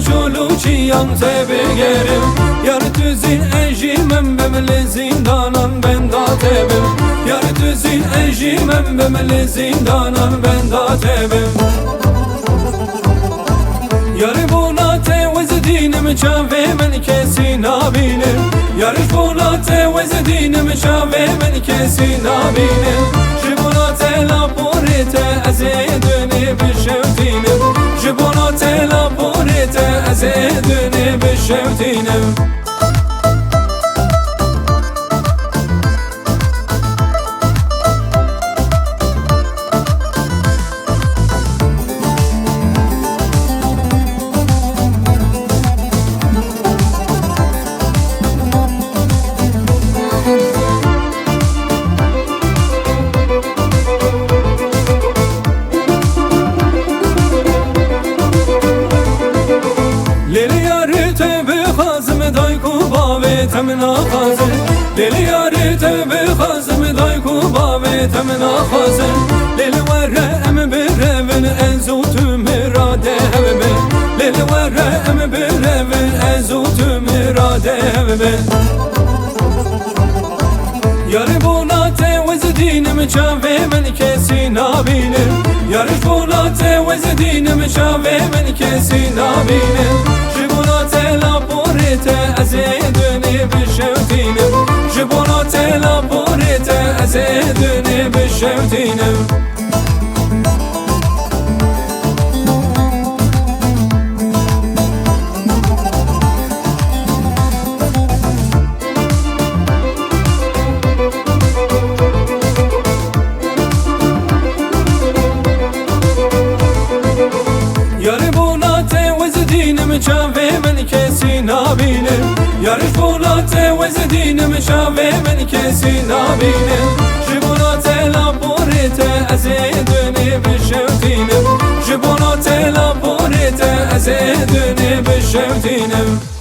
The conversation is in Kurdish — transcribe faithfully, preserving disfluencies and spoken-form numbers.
Çolûçiyan te bigerim. Yar tu zîn ez jî min bim li zîndanan benda te bim. Yar tu zîn ez jî min bim li zîndanan benda te bim. Yar bona te wiz dînim çavê min kesî nabînim. Yar bona te wiz dînim çavê min kesî nabînim. Ji bona te laporê te ez ê dunê bişewtînim. Ji bona te laporê te ez ê dunê bişewtînim. Lê li yarê te bixwazim dayk û bavê te min naxwazin. Lê li yarê te bixwazim dayk û bavê te min naxwazin. Lê li were em birevin ez û tu mira dev bin. Lê li were em birevin ez û tu mira dev bin. Yar bona te wiz dînim çavê min kesî nabînim. Yar bona te wiz dînim çavê min kesî nabînim. Ji bona te laporê te ez ê dunê bişewtînim. Ji bona te laporê te ez ê dunê bişewtînim. Yar bona te wiz dînim çavê min kesî nabînim. Yar bona te wiz dînim çavê min kesî nabînim. Ji bona te laporê te ez ê dunê bişewtînim. Ji bona te laporê te ez ê dunê bişewtînim.